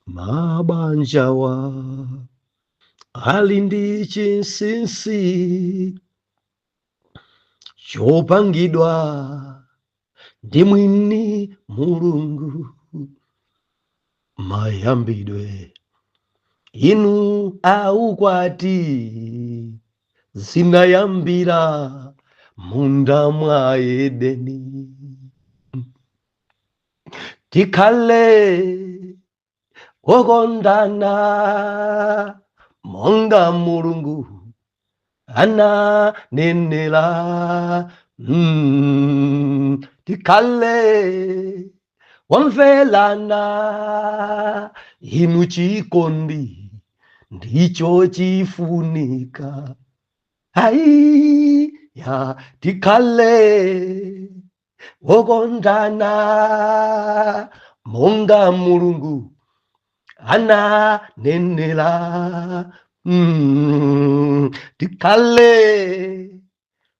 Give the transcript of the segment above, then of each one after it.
Mabanjawa ali ndi chinsinsi chopangidwa ndi mwini Mulungu. Mayambidwe inu aukwati zinayambira munda mwa Edeni. Tikhale okondana monga Mulungu ananenera. Tikhale wamvelana, inu chikondi ndicho chifunika. Aiya, tikhale wokondana monga Mulungu ananenera. Tikhale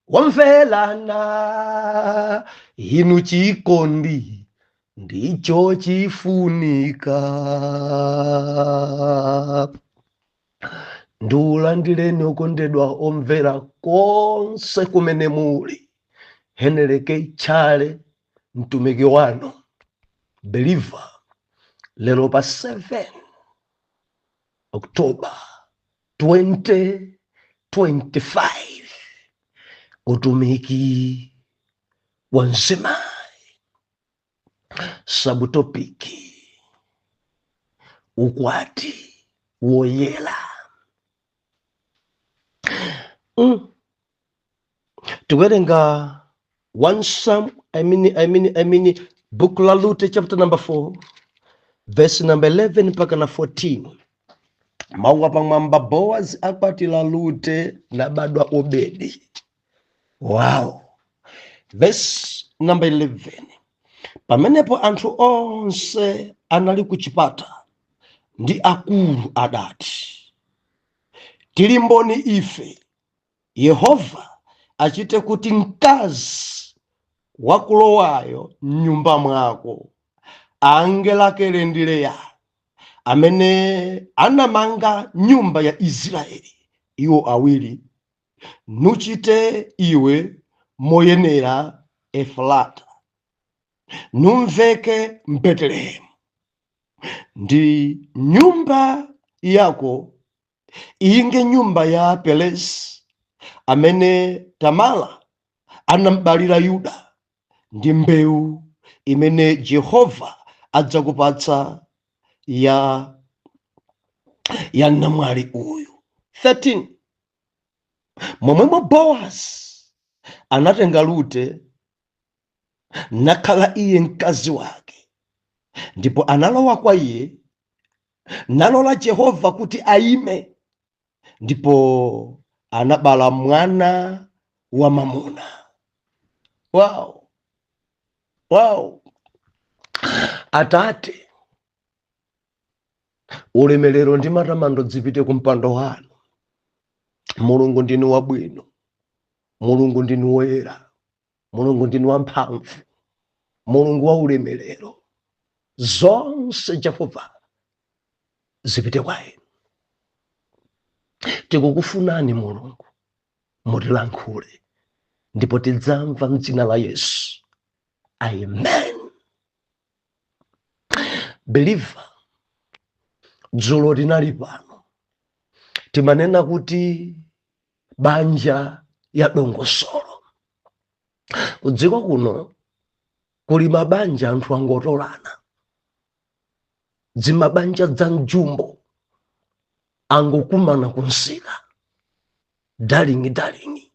wamvelana, inu chikondi ndicho chifunika. Ndiulandireni okondedwa omvera konse kumene muli. Henry K. Chale, mtumiki wanu believer, lero pa 7 October 2025, utumiki wa mzimayi, subtopic ukwati woyera. Tikuwerenga 1 Sam, I mean, book la Rute chapter number 4 verse number 11 mpaka na 14. Mawu apamwamba: Boazi akwatira Rute, nabadwa Obedi. Wow. Verse number 11: Pamenepo anthu onse anali ku chipata ndi akulu adati, "Tili mboni ife. Yehova achite kuti mkazi wakulowayo mnyumba mwako ange Rakele ndi Leya, amene anamanga nyumba ya Israeli iwo awiri. Nuchite iwe moyenera Efrata, numveke Mbetelehemu, ndi nyumba yako inge nyumba ya Perezi, amene Tamara anambalira Yuda, ndi mbewu imene Jehova adzakupatsa ya namwali uyu." 13 Momwemo Bowazi anatenga Rute, nakhala iye mkazi wake, ndipo analowa kwa iye, nalola Jehova kuti aime, ndipo anabala mwana wa mamuna. Wow. Atate, ulemerero ndi matamando zipite ku mpando wanu. Mulungu, ndinu wabwino. Mulungu, ndinu woyera. Mulungu, ndinu wamphamvu. Mulungu wa ulemerero, zonse Jehova zipite kwa inu. Tikukufunani Mulungu, mutilankhule ndipo tidzamva mdzina la Yesu, amen. Believer, dzulo tinali pano, timanena kuti banja ya dongosolo. Kudziko kuno kuli mabanja anthu angotolana, dzimabanja dza mjumbo, angokumana kunsika, "Darling, darling,"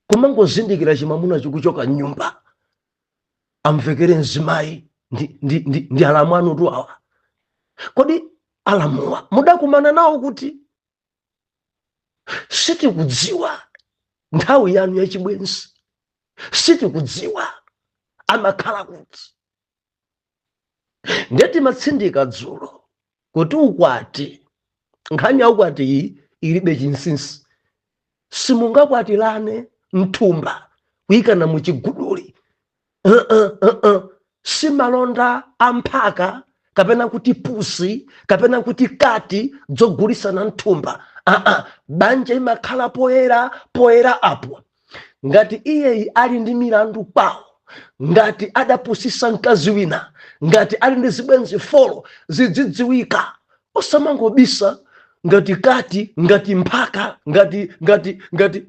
kumangozindikira chimamuna chikuchoka mnyumba, amvekere mzimayi, "Ndi alamu anu tu awa." Kodi alamuwa mudakumana nawo kuti? Sitikudziwa nthawi yanu yachibwenzi, sitikudziwa amakhala kuti. Ndiye timatsindika dzulo kuti ukwati, nkhani ya ukwati iyi ilibe chinsinsi. Simungakwatirane mthumba kuyikana muchiguduli. Uh -uh, uh -uh. Si malonda amphaka kapena ampongozi. kapena kuti pusi kapena kuti kati dzogulisana mthumba. Aa, banja imakhala poyera poyera apo. Ngati iyeyi ali ndi milandu kwawo, ngati adapusisa mkazi wina, ngati ali ndi zibwenzi 4, zidzidziwika, osamangobisa ngati kati, ngati mphaka,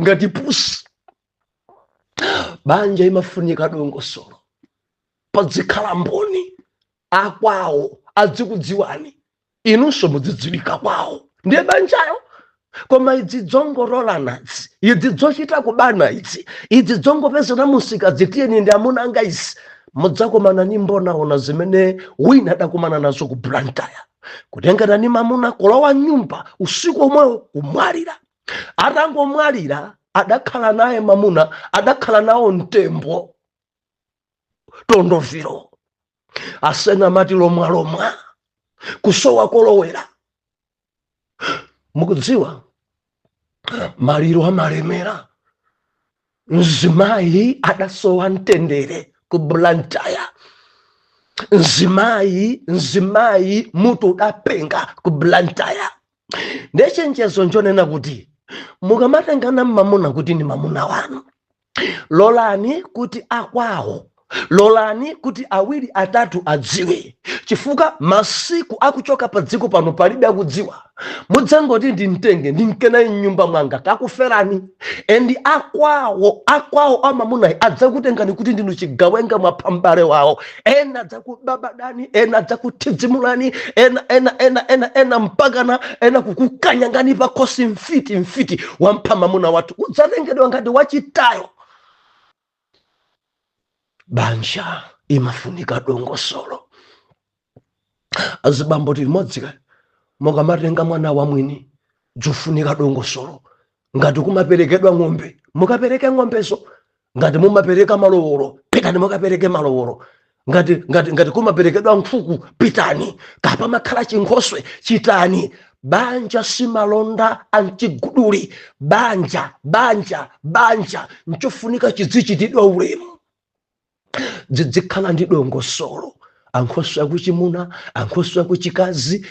ngati pusi. Banja imafunika dongosolo, padzikhala mboni, akwawo adzikudziwani, inunso mudzidziwika kwawo, ndiye banjayo. Koma idzi dzongorolanazi, idzi dzochita kubana, idzi dzongopezana musika, dzitiyeni ndi amuna anga, izi mudzakomana ni mbonaona zimene wina adakumana nazo ku Blantyre, kutengana ni mamuna, kulowa nyumba usiku omwewo, kumwalira. Atangomwalira, adakhala naye mamuna, adakhala nawo mtembo tondoviro, asena amati lomwalomwa, kusowa kolowera. Mukudziwa maliro amalemera. Mzimayi adasowa mtendere ku Blantyre. Mzimayi mutu udapenga ku Blantyre. Ndechenjezo nchonena kuti mukamatengana mmamuna kuti ni mamuna wanu, lolani kuti akwawo, lolani kuti awiri atatu adziwe, chifukwa masiku akuchoka pa dziko pano palibe akudziwa. Mudzangoti ndimtenge ndinkenayi mnyumba mwanga, kakuferani. And akwawo amamunayi adzakutengani kuti ndinu chigawenga, mwapha m'bale wawo. Ena adzakubabadani, ena adzakuthidzimulani, ena ena ena ena ena mpakana ena kukukanyangani pakhosi, mfiti, mfiti, wampha mamuna wathu. Udzatengedwa ngati wachitayo. Banja imafunika dongosolo. Azibambo limodzi, mukamatenga mwana wa mwini dzofunika dongosolo. Ngati kumaperekedwa ng'ombe, mukapereke ng'ombezo. Ngati mumapereka malowolo, pitani mukapereke malowolo. Ngati kumaperekedwa nkhuku, pitani. Kapa makhala chinkhoswe, chitani. Banja si malonda amchiguduli. Banja, banja, banja nchofunika chidzichitidwa ulemu, dzidzikhala ndi dongosolo. Ankhoswe akuchimuna, ankhoswe akuchikazi,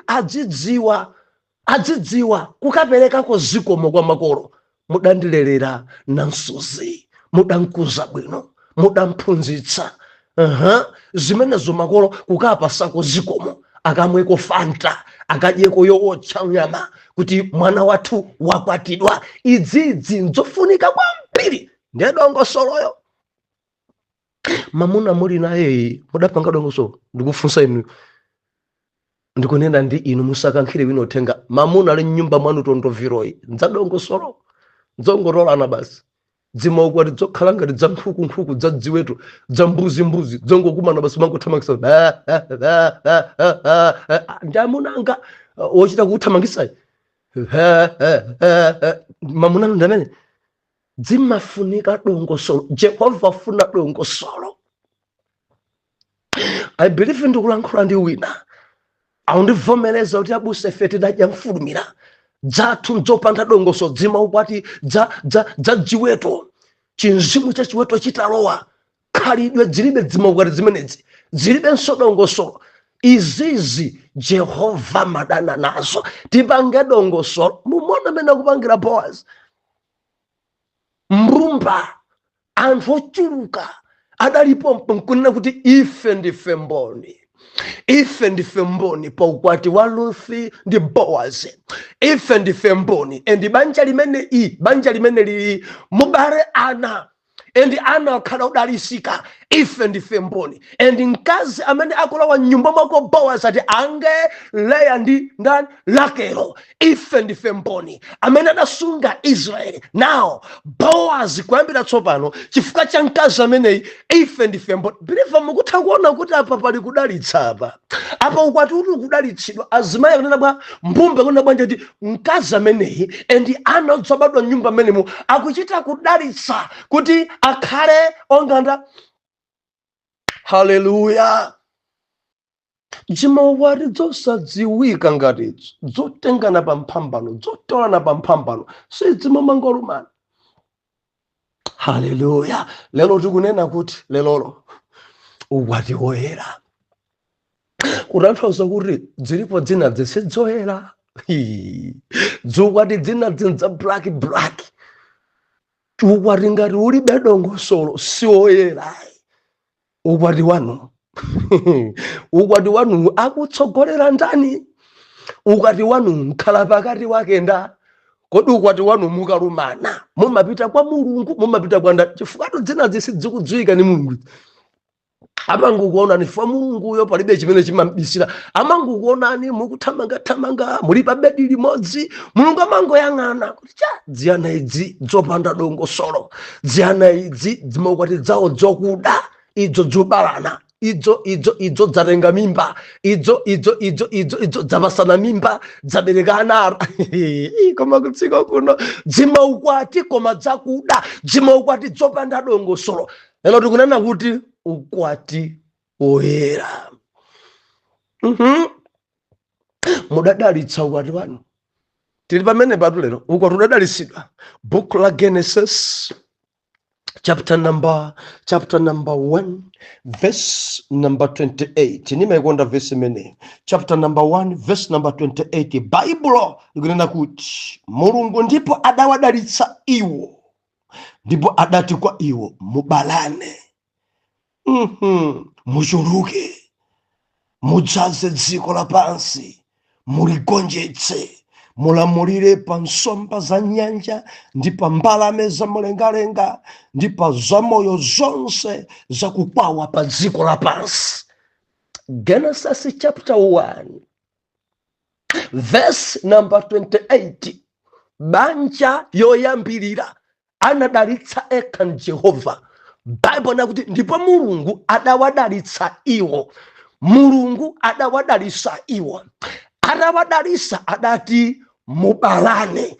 adzidziwa, adzidziwa kukaperekako zikomo kwa makolo: mudandilerera namsuzi, mudankuza bwino, mudamphunzitsa. Zimenezo makolo kukapasako zikomo, akamweko Fanta, akadyeko yowotcha nyama kuti mwana wathu wakwatidwa. Idzidzi nzofunika kwambiri, ndiye dongosoloyo. Mamuna muli naye mudapanga dongosolo? Ndikufunsa inu, ndikunena ndi inu, musakankhire wina uthenga. Mamuna ali mnyumba mwanu tondoviroyi, ndzadongosolo? Ndzongotolana basi, dzimaukwati dzokhala ngati dza nkhuku dza dziweto, dza mbuzimbuzi, dzongokumana basi, mangothamangisa ndi amunanga wochita kuthamangisayi. Mamuna ndi amene dzimafunika dongosolo. Jehova afuna dongosolo. I believe ndikulankhula ndi wina aundivomereza kuti abusa, ife tidadya mfulumira, dzathu ndzopanda dongosolo, dzimaukwati dza dziweto, chinzimu cha chiweto chitalowa, khalidwe dzilibe, dzimaukwati zimenezi dzilibenso dongosolo. Izizi Jehova madana nazo. Tipange dongosolo. Mumona amene akupangira Boaz, mbumba, anthu ochuluka adalipo nkunena kuti ife ndife mboni, ife ndife mboni pa ukwati wa Ruthi ndi Boazi, ife ndife mboni. And banja limene i banja limene lili mubale ana, and ana akhala odalisika, ife ndife mboni. And mkazi amene akulowa mnyumba mwako Boazi ati ange Leya ndi ndani, Rakelo, ife ndife mboni amene adasunga Israeli. Now Boazi, kuyambira tsopano, chifukwa cha mkazi ameneyi, ife ndife mboni. Believer, mukutha kuona kuti apa pali kudalitsa apa. Apa ukwati kuti ukudalitsidwa. Azimayi akunena bwa mbumba, kunena bwanja kuti mkazi ameneyi and ana odzabadwa mnyumba amenemu akuchita kudalitsa kuti akhale onganda. Haleluya! Dzimaukwati dzosadziwika ngati idzo, dzotengana pa mphambano, dzotolana pa mphambano, sidzimamangolumana. Haleluya! Lero tikunena kuti lelolo ukwati woyera. Kutanthauza kuti zilipo dzina zisizoyera, dziukwati dzina dzinza black black. Ukwati ngati ulibe dongosolo siwoyera. Ukwati wanu, ukwati wanu akutsogolera ndani? Ukwati wanu nkhala pakati wake nda? Kodi ukwati wanu mukalumana mumapita kwa Mulungu, mumapita kwa ndani? Chifukwa dzina zisizikudziwika ni Mulungu. Amangokuonani fa Mulunguyo palibe chimene chimambisira. Amangokuonani mukuthamangathamanga muli pa bedi limodzi. Mulungu amangoyang'ana kuti cha dziyana idzi dzopanda dongosolo, dziyana idzi dzimaukwati dzawo dzokuda, idzo dzobalana, idzo idzo idzo dzatenga mimba, idzo idzo idzo idzo idzo dzapasana mimba, dzabereka ana. Koma kudziko kuno dzimaukwati koma dzakuda, dzimaukwati dzopanda dongosolo. Lero tikunena kuti ukwati woyera. Mudadalitsa ukwati wanu? Tili pamene patu lero, ukwati udadalitsidwa. Book la Genesis chapter number 1 verse number 28. Nimayikonda verse imeneyi. Chapter number 1 verse number 28, Baibulo likunena kuti Mulungu ndipo adawadalitsa iwo, ndipo adati kwa iwo, "Mubalane, muchuluke, mudzaze dziko lapansi, muligonjetse, mulamulire pa nsomba za nyanja ndi pa mbalame za mlengalenga ndi pa zamoyo zonse zakukwawa pa dziko lapansi." Genesis chapter 1 verse number 28. Banja yoyambirira anadalitsa ekha ndi Jehova. Bible nakuti ndipo Mulungu adawadalitsa iwo. Mulungu adawadalitsa iwo. Atawadalitsa adati, "Mubalane."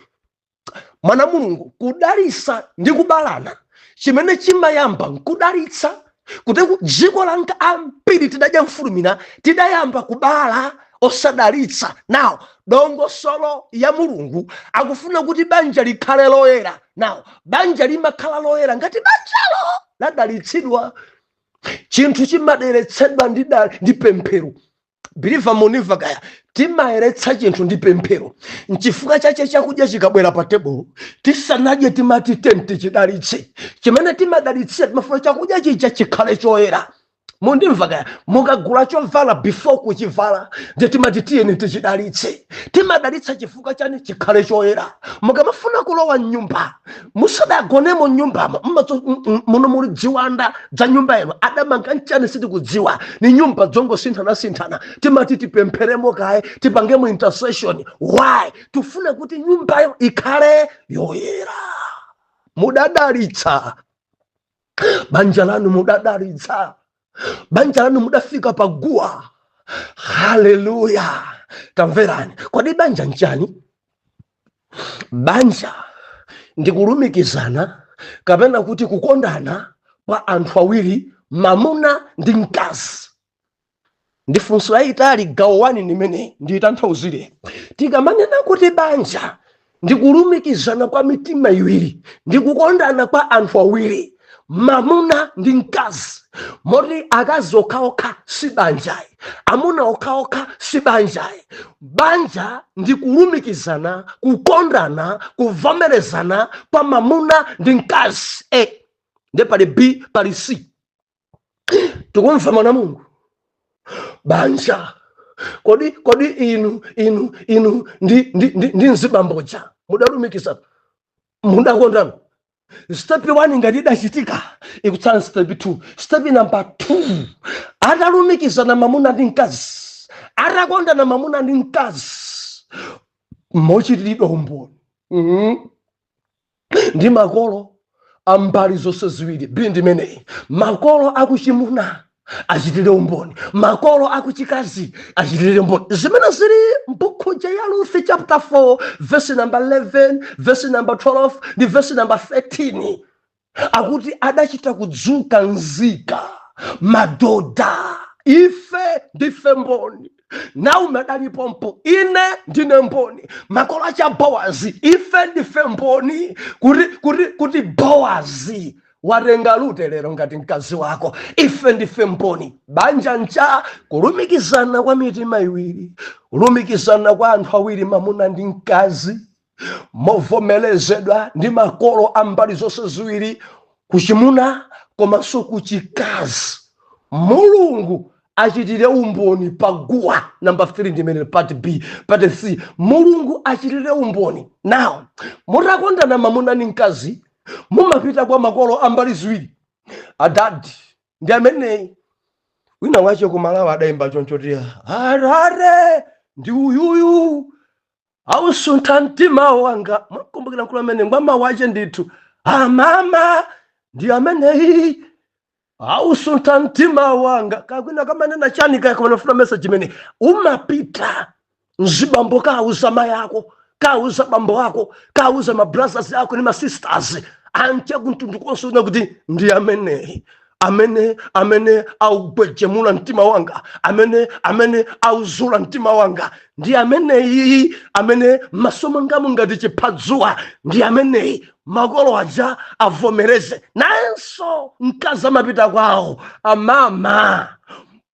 Mwana Mulungu, kudalitsa ndi kubalana, chimene chimayamba nkudalitsa. Kuti dziko langa ambiri tidadya mfulumira, tidayamba kubala osadalitsa. Now dongosolo ya Mulungu akufuna kuti banja likhale loyera. Now banja limakhala loyera ngati banjalo ladalitsidwa. Chinthu chimaderetsedwa ndi pemphero. Believer, muniva kaya? Timayeretsa chinthu ndi pemphero. Nchifukwa chache chakudya chikabwera pa tebulo, tisanadye timati tenti chidalitse. Chimene timadalitsira, timafuna chakudya chija chikhale choyera. Mundimva kaya? Mukagula chovala, before kuchivala ndi timati tiyeni tichidalitse. Timadalitsa chifukwa chani? Chikhale choyera. Mukamafuna kulowa mnyumba, musadagonemo mnyumbamo, muno muli dziwanda dza nyumba ino, adamanga nchani sitikudziwa, ni nyumba dzongosinthanasinthanA. Timati tipempheremo kaye, tipangemo intercession. Why? Tifune kuti nyumbayo ikhale yoyera. Mudadalitsa banja lanu? Mudadalitsa banja lanu? Mudafika paguwa? Haleluya! Tamverani, kodi banja nchani? Banja ndi kulumikizana kapena kuti kukondana kwa anthu awiri, mamuna ndi mkazi. Ndi funso yayitali, gawo 1 nimene ndiyitanthauzire. Tikamanena kuti banja ndi kulumikizana kwa mitima iwiri, ndi kukondana kwa anthu awiri, mamuna ndi mkazi, moti akazi okhaokha si banjayi, amuna okhaokha si banjayi. Banja ndi kulumikizana, kukondana, kuvomerezana kwa mamuna ndi mkazi. A ndi pali B, pali C. Tikumva, mwana Mulungu? Banja, kodi inu ndi mzibamboja mudalumikizana, mudakondana? Step 1 ngati idachitika, ikutsala step 2. Step number 2, atalumikizana mamuna ndi mkazi, atakondana mamuna ndi mkazi mochitiridwa umboni ndi makolo ambali zonse ziwiri. B ndimeneyi, makolo akuchimuna achitire umboni, makolo akuchikazi achitire umboni, zimene zili mbukhuja ya Ruth chapter 4 verse number 11, verse number 12 ndi verse number 13. Akuti adachita kudzuka nzika, "Madoda, ife ndife mboni. Naume adalipompo, ine ndine mboni. Makolo acha Bowazi, ife ndife mboni kuti Bowazi Watenga Rute lero ngati mkazi wako. Ife ndife mboni. Banja ncha kulumikizana kwa mitima iwiri, kulumikizana kwa anthu awiri, mamuna ndi mkazi, movomerezedwa ndi makolo a mbali zonse ziwiri, kuchimuna komanso kuchikazi. Mulungu achitire umboni paguwa. Number 3 ndimene part B. Part C, Mulungu achitire umboni. Now, mutakondana mamuna ndi mkazi, mumapita kwa makolo a mbali ziwiri. Adadi ndi ameneyi. Wina wache kumalawa adayimba chonchoti, "Arare ndi uyuyu ausuntha mtima wanga." Mwakumbukira mkulu amene ngwama wache ndithu. Amama ndi ameneyi ausuntha mtima wanga. Kakwina kamanena chani kaya, kamanafuna message imene umapita mzibambo, kauza mayi ako, kauza bambo ako, kauza ma brothers ako ndi ma sisters anche kumtundu konse una kuti ndi ameneyi amene augwejemula mtima wanga, amene auzula mtima wanga, ndi ameneyi amene maso mwangamu ngati chiphadzuwa, ndi ameneyi. Makolo aja avomereze. Nayenso mkazi amapita kwawo, amama,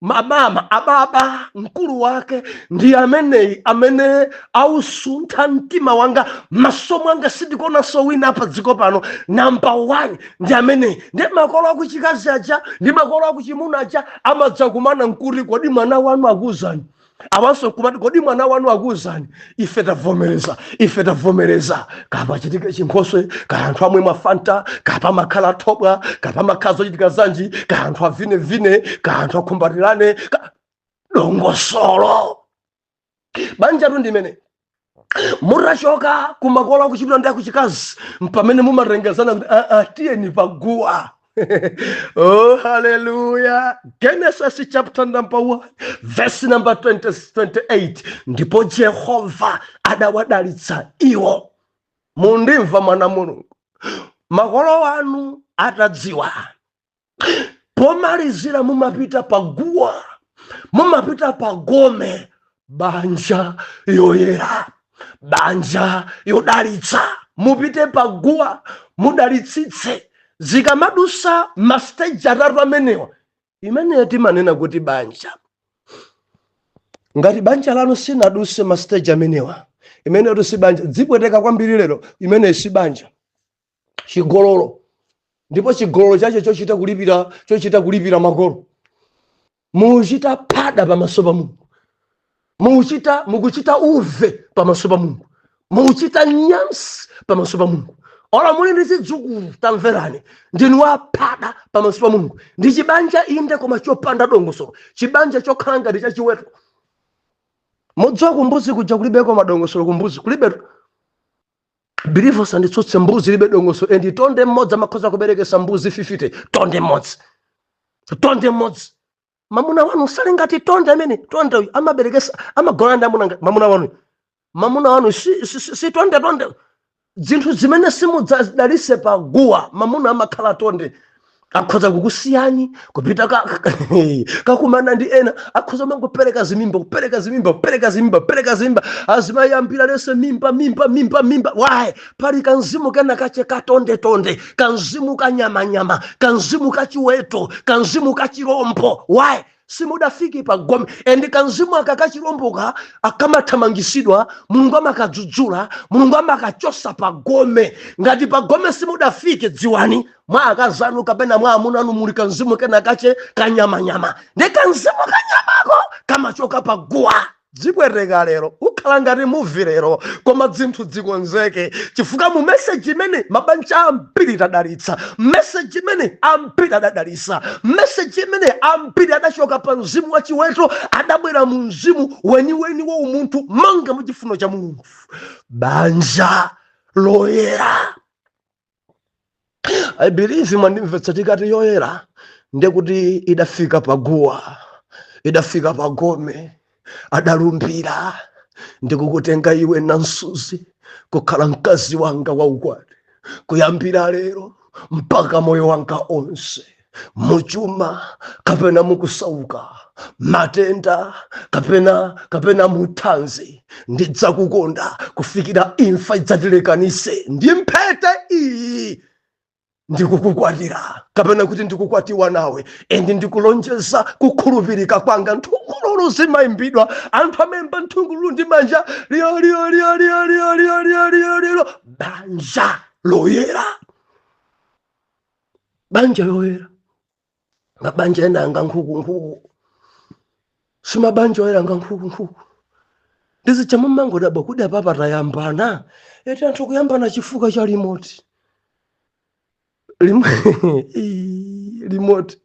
mabama, ababa, mkulu wake ndi ameneyi amene ausuntha mtima wanga, maso mwanga sindikuonanso wina pa dziko pano, number one ndi ameneyi. Ndi makolo akuchikazi aja ndi makolo akuchimuna aja amadzakumana nkuti, "Kodi mwana wanu akuwuzani?" Awanso nkumati, "Kodi mwana wanu akuwuzani?" "Ife tavomereza, ife tavomereza." Kapachitike chinkhoswe, kaya anthu amwe mafanta, kapa makhala thobwa, kapa makhala zochitika zanji, kaya anthu avinevine, kaya anthu akhumbatirane, dongosolo. Banjatu ndimene mutachoka kumakolo akuchimuna ndi akuchikazi, mpamene mumatengezana kuti, "Ah, ah, tiyeni paguwa." Oh, haleluya! Genesis chapter number 1 verse number 20, 28: "Ndipo Jehova adawadalitsa iwo." Mundimva, mwana Mulungu? Makolo anu atadziwa, pomalizira mumapita paguwa, mumapita pagome. Banja yoyera, banja yodalitsa, mupite paguwa mudalitsitse. Zikamadusa ma stage atatu amenewa, imeneyo timanena kuti banja. Ngati banja lanu sinaduse ma stage amenewa, imeneyo si banja. Dzipweteka kwambiri lero, imeneyo si banja, chigololo. Ndipo chigololo chache chochita kulipira, chochita kulipira makolo. Muchita phada pamaso pa Mulungu, mukuchita uve pamaso pa Mulungu, mukuchita nyansi pamaso pa Mulungu. Ola muli ndi zidzukulu, tamverani, ndinu waphada pamaso pa Mulungu. Ndi chibanja inde, koma chopanda dongosolo, chibanja chokhala ngati chachiweto. Mudziwa kumbuzi kuja kulibeko madongosolo? Kumbuzi kulibe believer, sanditsutse, mbuzi libe dongosolo. And tonde mmodzi amakhoza kuberekesa mbuzi 50. Tonde mmodzi, tonde mmodzi. Mamuna wanu sali ngati tonde amene tonde uyu amaberekesa, amagona ndi amuna. Mamuna wanu, mamuna wanu si tonde. Tonde zinthu zimene simudzadalise paguwa. Mamuna amakhala tonde, akhoza kukusiyani kupita kakumana ndi ena, akhoza mangopereka zimimba, kupereka zimimba, kupereka zimimba, kupereka zimimba. Azimayambira lese mimba, mimba, mimba, mimba. Why? Pali kanzimu kena kache katonde tonde, kanzimu kanyamanyama, kanzimu kachiweto, kanzimu kachirombo. Why? Simudafike pagome. And kanzimu aka kachiromboka akamathamangisidwa, Mulungu amakadzudzula, Mulungu amakachosa pagome. Ngati pagome simudafike, dziwani mwa akazanu kapena mwa amuna anu muli kanzimu kena kache kanyamanyama, ndi kanzimu kanyamako kamachoka paguwa. Dzipweteka lero, ukhala ngati movie lero, koma zinthu zikonzeke, chifukwa mu message imene mabanja ambiri tadalitsa, message imene ambiri adadalitsa, message imene ambiri adachoka pa mzimu wa chiweto, adabwera mu mzimu weniweni wa umunthu monga muchifuno cha Mulungu. Banja loyera, I believe mwandimvetsa. Tikati yoyera, ndekuti idafika paguwa, idafika pagome, adalumbira, "Ndikukutenga iwe Nansuzi kukhala mkazi wanga waukwati kuyambira lero mpaka moyo wanga onse, muchuma kapena mukusauka, matenda kapena muthanzi, ndidzakukonda kufikira imfa idzatilekanise ndi mphete iyi." Ndikukukwatira, kapena kuti ndikukwatiwa nawe, and ndikulonjeza kukhulupirika kwanga. Nthungululu zimayimbidwa, anthu amayimba nthungululu ndi manja, liyo liyo liyo liyo liyo liyo liyo liyo liyo. Banja loyera, banja loyera. Mabanja ena anga nkhuku nkhuku, simabanja oyera, anga nkhuku nkhuku. Ndizicha mumangodabwa kuti apapa tayambana eti, anthu kuyambana chifukwa cha remote. Remote,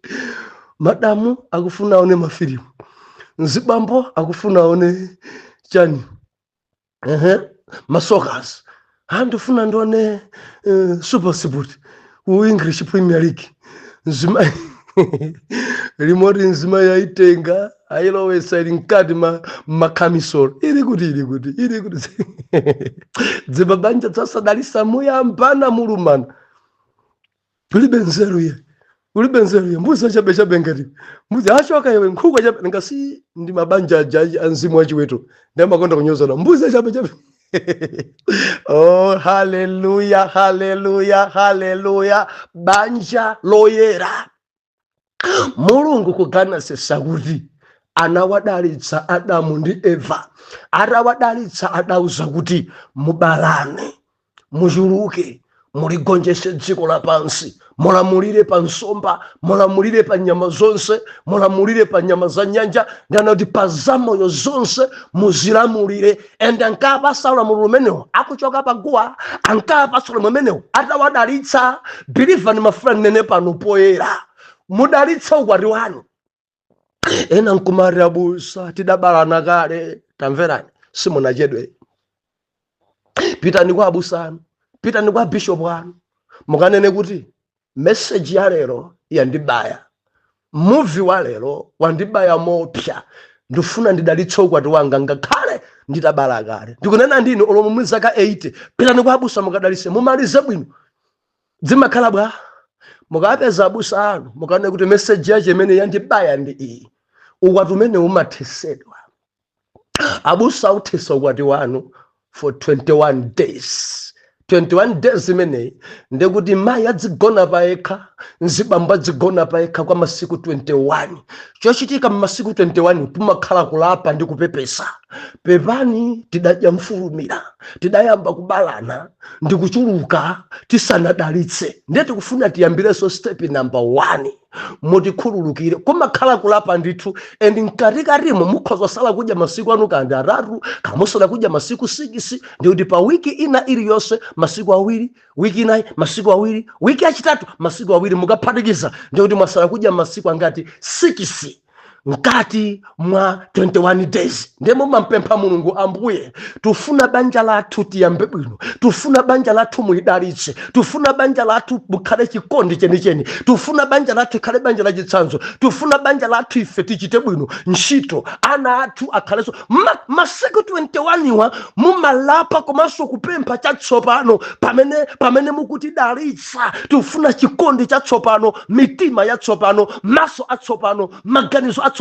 madamu akufuna aone mafilimu, mzibambo akufuna aone chani? Ehe, masokas ha, ndifuna ndione Super Sport ku English Premier League. Mzimayi remote, mzimayi ayitenga, ayilowesa, ili mkati ma makhamisolo, ili kuti, ili kuti, ili kuti. Dzimabanja dzasadalisa, muyambana, mulumana. Ulibe nzeru ye, ulibe nzeru ye, mbuzi chabe chabe, ngati mbuzi achoka iwe, nkhuku chabe. Ngasi ndi mabanja aja a mzimu wachiweto, ndi amakonda kunyozana, mbuzi chabe chabe. Oh, haleluya, haleluya, haleluya! Banja loyera. Mulungu kuganasesa kuti anawadalitsa Adamu ndi Eva. Atawadalitsa, adauza kuti mubalane, muchuluke, muligonjese dziko lapansi, mulamulire pa nsomba, mulamulire pa nyama zonse, mulamulire pa nyama za nyanja, ndanati pa zamoyo zonse muzilamulire. And ankapasa ulamuliro umenewo akuchoka paguwa, ankapasa ulamuliro umenewo atawadalitsa. Believer, ndimafuna nene pano poyera, mudalitse ukwati wanu. Ena nkumati, "Abusa, tidabalana kale." Tamverani, simunachedwe. Pitani kwa abusa anu, pitani kwa bishopu anu, mukanene kuti message ya lero yandibaya, muvi wa lero wandibaya mopsa, ndifuna ndidalitse ukwati wanga ngakhale nditabala kale. Ndikunena ndini, olo muli zaka 80, pitani kwa abusa mukadalitse, mumalize bwino. Zimakhala bwa? Mukapeza abusa anu, mukanene kuti message yache imene yandibaya ndi iyi, ukwati umene umathesedwa. Abusa authesa ukwati wanu for 21 days. 21 days imeneyi ndekuti mayi adzigona payekha, mzibambo adzigona payekha kwa masiku 21. Chochitika mmasiku 21 kumakhala kulapa ndi kupepesa. "Pepani, tidadya mfulumira, tidayamba kubalana ndi kuchuluka tisanadalitse, ndiye tikufuna tiyambirenso step number 1, mutikhululukire." Kumakhala kulapa ndithu, and mkatikatimo mukhoza kusala kudya masiku anu kandi 3, kamusala kudya masiku 6, ndikuti pa wiki ina iliyonse masiku 2, wiki inayi masiku 2, wiki yachitatu masiku 2, mukaphatikiza ndikuti mwasala kudya masiku angati? 6 mkati mwa 21 days. Ndiye mumampempha Mulungu, "Ambuye, tufuna banja lathu tiyambe bwino, tufuna banja lathu mulidalitse, tufuna banja lathu mukhale chikondi chenicheni, tufuna banja lathu ikhale banja lachitsanzo, tufuna banja lathu ife tichite bwino ntchito, ana athu akhalenso." Masiku 21 wa mumalapa komanso kupempha chatsopano pamene mukutidalitsa. Tifuna chikondi chatsopano, mitima yatsopano, maso atsopano, maganizo atsopano,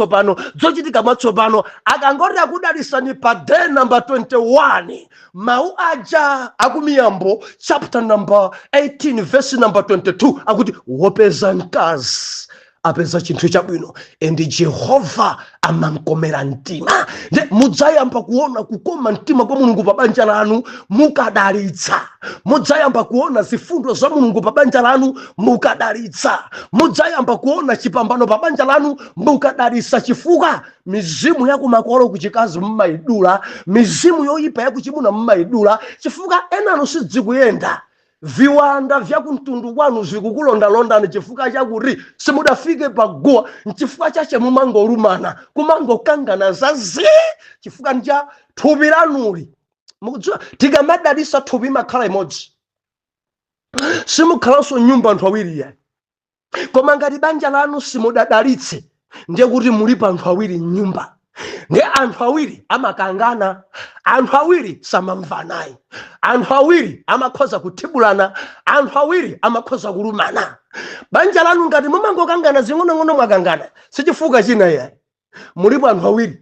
zochitika mwatsopano. Akangoti akudalisani pa day number 21, mawu aja akumiyambo chapter number 18 verse number 22 akuti wopeza mkazi apeza chinthu chabwino and Jehova amamkomera mtima. Nde mudzayamba kuona kukoma mtima kwa Mulungu pa banja lanu mukadalitsa. Mudzayamba kuona zifundo za Mulungu pa banja lanu mukadalitsa. Mudzayamba kuona chipambano pa banja lanu mukadalitsa, chifukwa mizimu yakumakolo kuchikazi mmayidula, mizimu yoyipa yakuchimuna mmayidula, chifukwa enanu sidzikuyenda. Viwanda vyakumtundu kwanu zikukulondalondani chifukwa chakuti simudafike paguwa. Nchifukwa chache mumangolumana, kumangokangana za zii, chifukwa nja thupi lanuli. Mukudziwa, tikamadalisa, thupi imakhala imodzi, simukhalanso nyumba anthu awiri yani. Koma ngati banja lanu simudadalitse, ndiye kuti mulipo anthu awiri mnyumba, ndi anthu awiri amakangana, anthu awiri samamvanayi, anthu awiri amakhoza kuthibulana, anthu awiri amakhoza kulumana. Banja lanu ngati mumangokangana zing'onong'ono, mwakangana, sichifukwa china yayi, mulipo anthu awiri.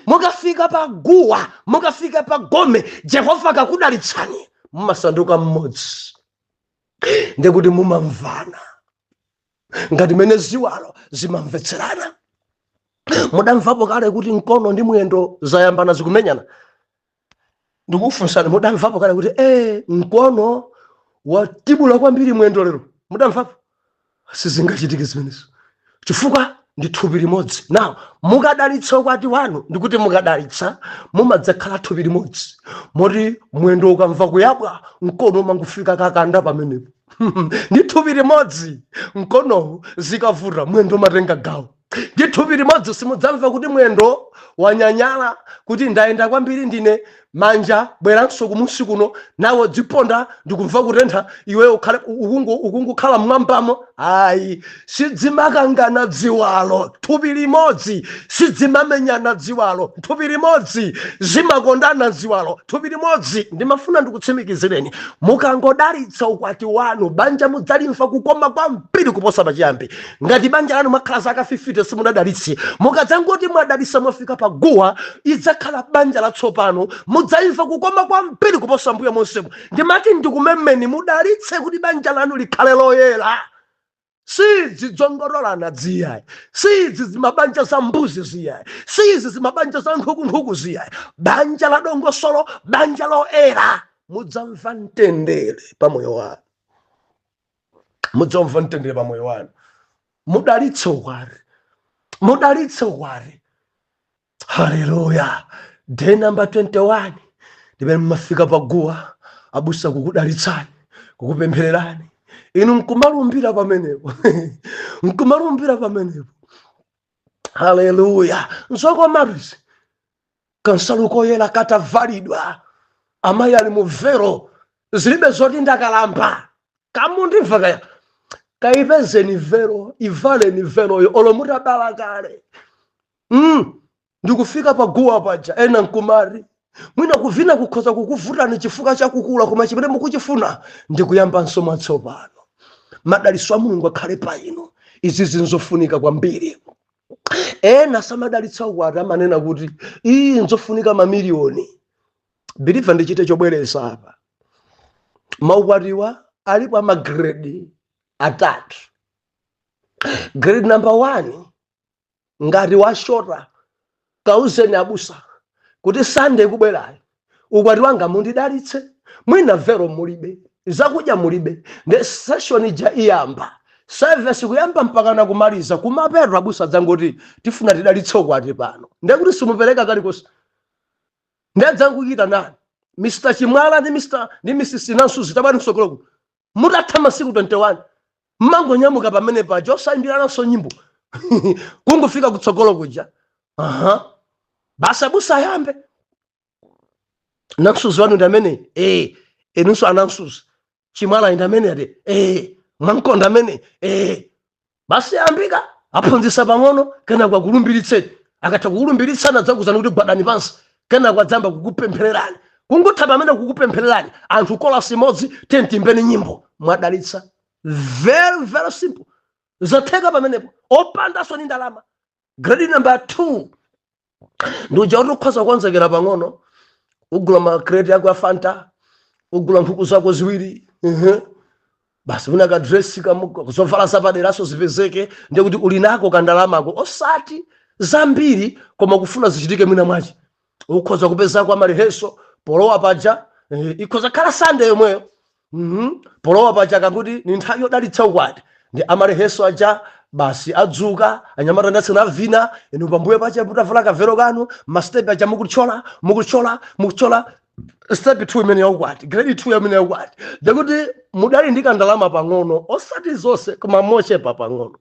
Mukafika pa guwa, mukafika pa gome, Jehova akakudalitsani, mumasanduka mmodzi. Ndikuti mumamvana ngati mene ziwalo zimamvetserana. Mudamvapo kale kuti mkono ndi mwendo zayambana, zikumenyana? Ndikufunsani, mudamvapo kale kuti mkono watibula kwambiri mwendo lero? Mudamvapo? Sizingachitike zimenezo, chifukwa ndi thupi limodzi. Now, mukadalitsa ukwati wanu, ndikuti mukadalitsa, mumadzakhala thupi limodzi, moti mwendo ukamva kuyabwa, mkono umangofika kakanda pamenepo. Ndi thupi limodzi. Mkonowu zikavuta, mwendo umatenga gawo. Ndi thupi limodzi. Simudzamva kuti mwendo wanyanyala, kuti ndayenda kwambiri ndine, manja bweranso kumusi kuno, nawo dziponda, ndikumva kutentha, iwe ukhale ukungokhala mmwambamo. Ayi, sidzimakangana dziwalo. Thupi limodzi. Sidzimamenyana dziwalo. Thupi limodzi. Zimakondana ziwalo. Thupi limodzi. Ndimafuna ndikutsimikizireni, mukangodalitsa ukwati wanu, banja mudzalimva kukoma kwambiri kuposa pachiyambi. Ngati banja lanu mwakhala zaka 50 simunadalitse, mukadzangoti mwadalitsa, mwafika paguwa, idzakhala banja latsopano. Mudzaimva kukoma kwambiri kuposa mbuyo monsemo. Ndimati ndikumemeni, mudalitse kuti banja lanu likhale loyera. Sizidzongololana ziyayi, sizi zimabanja za mbuzi ziyayi, sizi zimabanja za nkhukunkhuku ziyayi. Banja la dongosolo, banja loyera. Mudzamva mtendere pa moyo wanu, mudzamva mtendere pa moyo wanu. Mudalitse ukwati, mudalitse ukwati. Haleluya! Day number 21 ndimene mumafika paguwa, abusa kukudalitsani, kukupemphererani, inu nkumalumbira pamenepo, nkumalumbira pamenepo. Haleluya! Nzokomatuzi, kansalu koyera katavalidwa, amayi ali mu vero, zilibe zoti ndakalamba. Kamundimva kaya? Kaipezeni vero, ivaleni veroyo olo mutabala kale. Ndikufika paguwa paja, ena nkumati mwina kuvina kukhoza kukuvutani chifukwa chakukula, koma chimene mukuchifuna ndikuyambanso mwatsopano. Madalitso a Mulungu akhale pa inu. Izi zinzofunika kwambiri. Ena samadalitsa ukwati, amanena kuti iyi nzofunika mamiliyoni. Believer, ndichite chobwereza apa. Maukwatiwa alipo amagrade atatu. Grade number one, ngati washota, kauzeni abusa kuti Sunday kubwerayo ukwati wanga mundidalitse. Mwina vero mulibe, zakudya mulibe, nde session ija iyamba, service kuyamba mpaka na kumaliza, kumapeto abusa adzangoti tifuna tidalitse ukwati pano. Ndekuti simupereka kalikonse. Ndadzangochita nani, Mr Chimwala ndi Mr ndi Mrs Nansuzi, tabwani msogoloku. Mutatha masiku 21, mmangonyamuka pamene paja, osayimbirananso nyimbo, kungofika kutsogolo kuja, aha, basi, abusa ayambe, "Nansuzi wanu ndi amene?" "Eh." "Inunso anansuzi?" "Chimwala ndi amene?" Ati, "Eh." "Mwamkonda amene?" "Eh." Basi, yambika, aphunzitsa pang'ono, kenako akulumbiritseni. Akatha kukulumbiritsana, adzakuzani kuti gwadani pansi, kenako adzamba kukupemphererani. Kungotha pamene kukupemphererani, anthu chorus imodzi, "Timbeni nyimbo." Mwadalitsa. Very very simple, zatheka pamenepo, opandanso ni ndalama. Grade number 2 ndi uja kuti ukhoza kukonzekera pang'ono, ugula makreti ako a Fanta, ugula nkhuku zako ziwiri. Basi, mwina kadresi, zovala zapaderaso zipezeke, ndiye kuti uli nako kandalamako, osati zambiri, koma kufuna zichitike mwina mwachi. Ukhoza kupezako amarehearsal polowa paja, ikhoza khala Sunday yomweyo. Polowa paja kakuti ni nthawi yodalitsa ukwati, ndi amarehearsal aja, basi, adzuka anyamata ndatsina avina, inu pambuyo pacha mutavala kavero kanu, mastepe aja mukuchola, mukuchola, mukuchola. Step 2 imene yaukwati, grade 2 imene yaukwati, ndikuti mudali ndi kandalama pang'ono, osati zonse, koma mochepa pang'ono,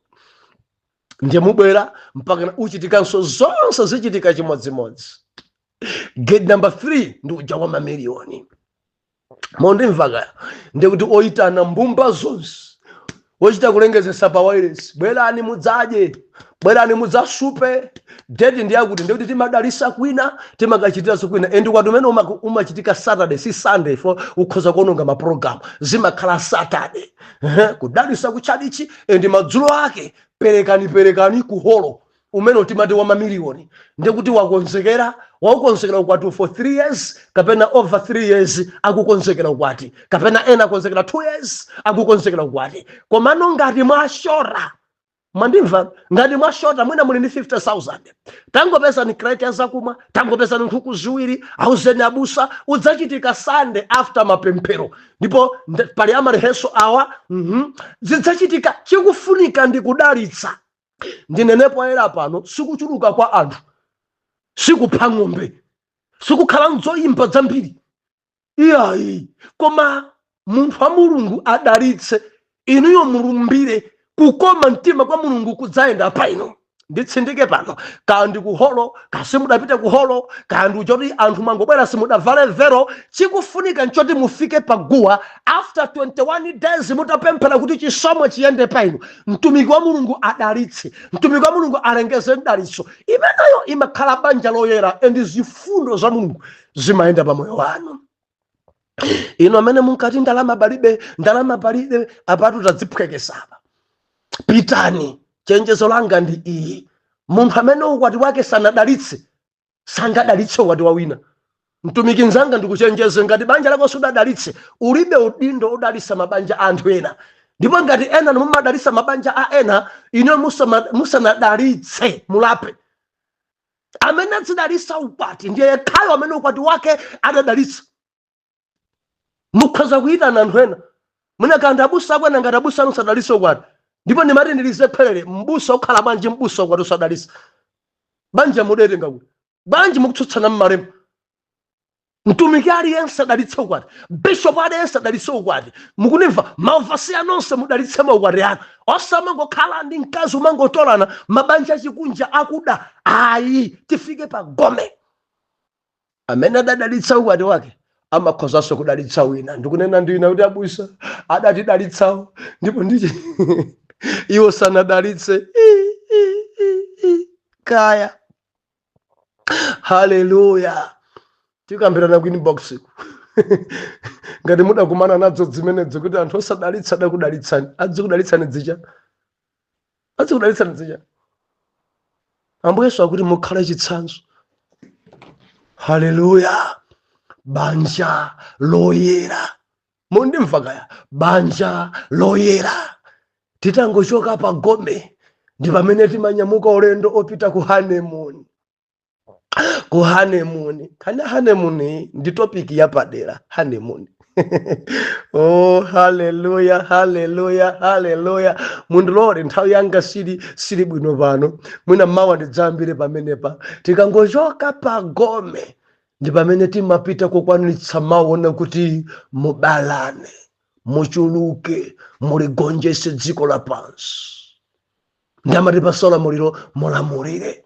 ndiye mubwera mpaka uchitikanso zonse zichitika chimodzimodzi. Grade number 3 ndi uja wa mamiliyoni. Mondimva kaya? Ndikuti oyitana mbumba zonse, wochita kulengezesa pa wireless, "Bwerani mudzadye, bwerani mudzasupe, date ndi yakuti." Ndikuti timadalisa kwina, timakachitiranso kwina, and kwati umene umachitika Saturday, si Sunday, for ukhoza kuononga maprogram. Zimakhala Saturday. Kudalisa kutchalichi, and madzulo ake perekani, perekani ku holo. Umene timati wa mamiliyoni, ndikuti wakonzekera, waukonzekera ukwati for 3 years kapena over 3 years akukonzekera ukwati, kapena ena akonzekera 2 years akukonzekera ukwati. Komano ngati mwashora, mwandimva? Ngati mwashota, mwina muli ndi 50,000, tangopezani crate ya zakumwa, tangopezani nkhuku ziwiri, auzeni abusa udzachitika Sunday after mapemphero, ndipo pali ama rehearsal awa, Zidzachitika. Chikufunika ndi kudalitsa. Ndinenepo ayera pano, sikuchuluka kwa anthu, sikupha ng'ombe, sikukhala nzoyimba zambiri, iyayi, koma munthu wa Mulungu adalitse, inuyo mulumbire, kukoma mtima kwa Mulungu kudzayenda pa inu. Nditsindike pano, kaya ndi kuholo, kaya simudapite kuholo, kaya ndi choti anthu mwangobwera simudavale vero, chikufunika nchoti mufike paguwa after 21 days mutapemphera kuti chisomo chiyende pa inu, mtumiki wa Mulungu adalitse, mtumiki wa Mulungu alengeze mdalitso. Imeneyo imakhala banja loyera, and zifundo za Mulungu zimayenda pa moyo wanu. Inu amene munkati ndalama palibe, ndalama palibe, apatu tadziphwekesapa. Pitani. Chenjezo langa ndi iyi: munthu amene ukwati wake sanadalitse sangadalitse ukwati wa wina. Mtumiki mzanga, ndikuchenjeze, ngati banja lako sudadalitse, ulibe udindo udalitsa mabanja a anthu ena. Ndipo ngati ena mumadalitsa mabanja a ena, ine musanadalitse mulape. Amene adzidalitsa ukwati ndiye yekhayo amene ukwati wake adadalitsa. Mukhoza kuyitana anthu ena, mwina kandi abusa akwena, ngati abusa anu sadalitse ukwati. Ndipo ndimati ndilize khwerere: mbusa ukhala bwanji mbusa ukwati usadalitsa? Banja mudetenga kuti bwanji? Mukutsutsana mmalemba. Mtumiki aliyense adalitse ukwati, bishop aliyense adalitse ukwati, mukunimva? Ma overseer nonse mudalitse maukwati anu, osamangokhala ndi mkazi umangotolana, mabanja achikunja akuda, ayi. Tifike pa gome. Amene adadalitsa ukwati wake amakhozanso kudalitsa wina. Ndikunena ndi wina kuti abusa adatidalitsawo, ndipo ndichi iwo sanadalitse. I, i, i, i. Kaya, haleluya! Tikambirana ku inbox ngati mudakumana nadzo zimenezo, kuti anthu osadalitsa adakudalitsani. Adzikudalitsani dzicha, adzikudalitsani dzicha. Ambuye Yesu akuti mukhale chitsanzo. Haleluya! Banja loyera, mundimva kaya? Banja loyera. Titangochoka pa gome ndi pamene timanyamuka ulendo opita ku honeymoon. Ku honeymoon, khani honeymoon ndi topic yapadera, honeymoon. Oh, haleluya, haleluya, haleluya! Mundilole, nthawi yanga sili bwino pano, mwina mawa ndidzayambire pamenepa. Tikangochoka pa gome ndi pamene timapita kukwaniritsa mawu kuti mubalane, muchuluke, muligonjese dziko lapansi. Ndamatipasa ulamuliro, mulamulire.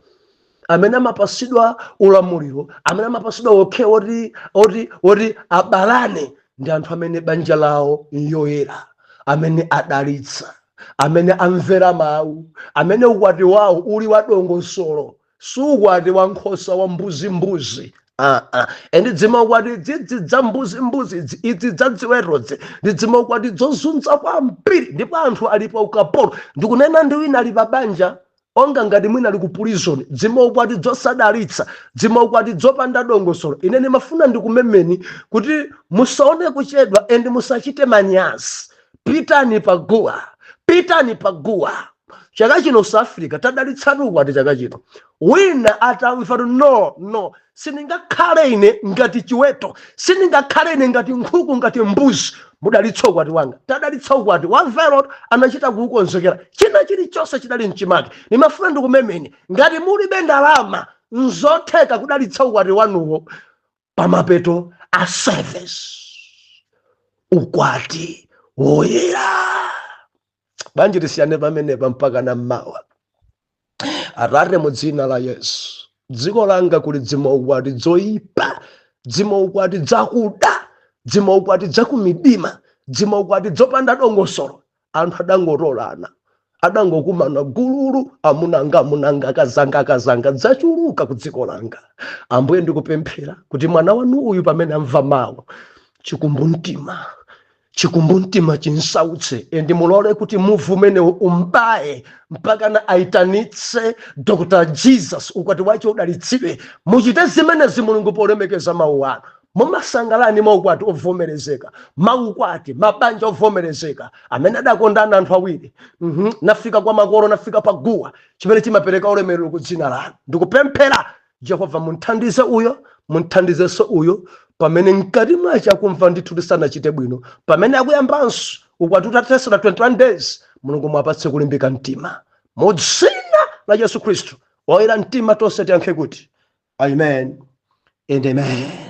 Amene amapasidwa ulamuliro, amene amapasidwa okhe oti abalane, ndi anthu amene banja lawo yoyera, amene adalitsa, amene amvera mawu, amene ukwati wawo uli wadongosolo, sukwati wa nkhosa, wa mbuzimbuzi. Ah, ah. And dzimaukwati dzidzi dza mbuzimbuzi idzi dza dziwerodzi ndi dzimaukwati dzozunza kwambiri, ndipo anthu ali pa ukapolo. Ndikunena ndi wina ali pa banja onga ngati mwina ali ku prison. Dzimaukwati dzosadalitsa, dzimaukwati dzopanda dongosolo. Ine ndimafuna ndikumemeni kuti musaone kuchedwa and musachite manyazi. Pitani paguwa, pitani paguwa. Chaka chino South Africa tadalitsatu ukwati chaka chino. Wina atamva, "No, no, sindingakhale ine ngati chiweto, sindingakhale ine ngati nkhuku, ngati mbuzi, mudalitsa ukwati wanga." Tadalitsa ukwati wa vero, anachita kuukonzekera, china chilichonse chidali mchimake. Ndimafuna ndikumemeni, ngati mulibe ndalama, nzotheka kudalitsa ukwati wanuwo pamapeto a service. Ukwati woyera bwanji? Tisiyane pamenepa mpaka na mmawa. Atate, mu dzina la Yesu, dziko langa kuli dzimaukwati dzoyipa, dzimaukwati dzakuda, dzimaukwati dzakumidima, dzimaukwati dzopanda dongosolo. Anthu adangotolana, adangokumana gululu, amunanga, amunanga, akazanga, akazanga, dzachuluka ku dziko langa. Ambuye, ndikupemphera kuti mwana wanu uyu pamene amva mawu, chikumbumtima Chikumbumtima chinsautse, and mulole kuti muvi umenewo umbaye mpakana aitanitse Dr Jesus, ukwati wache udalitsidwe. Muchite zimenezi, Mulungu, polemekeza mawu anu. Mumasangalani maukwati ovomerezeka, maukwati, mabanja ovomerezeka amene adakondana anthu awiri, nafika kwa makolo, nafika pa guwa, chimene chimapereka ulemerero ku dzina lanu. Ndikupemphera, Jehova, munthandize uyo, munthandizenso uyo, pamene mkati mwache akumva ndithu tisanachite bwino, pamene akuyambanso ukwati utatesera 21 days. Mulungu, mwapatse kulimbika mtima mu dzina la Yesu Khristu. Oyera mtima tonse tiyankhe kuti amen and amen.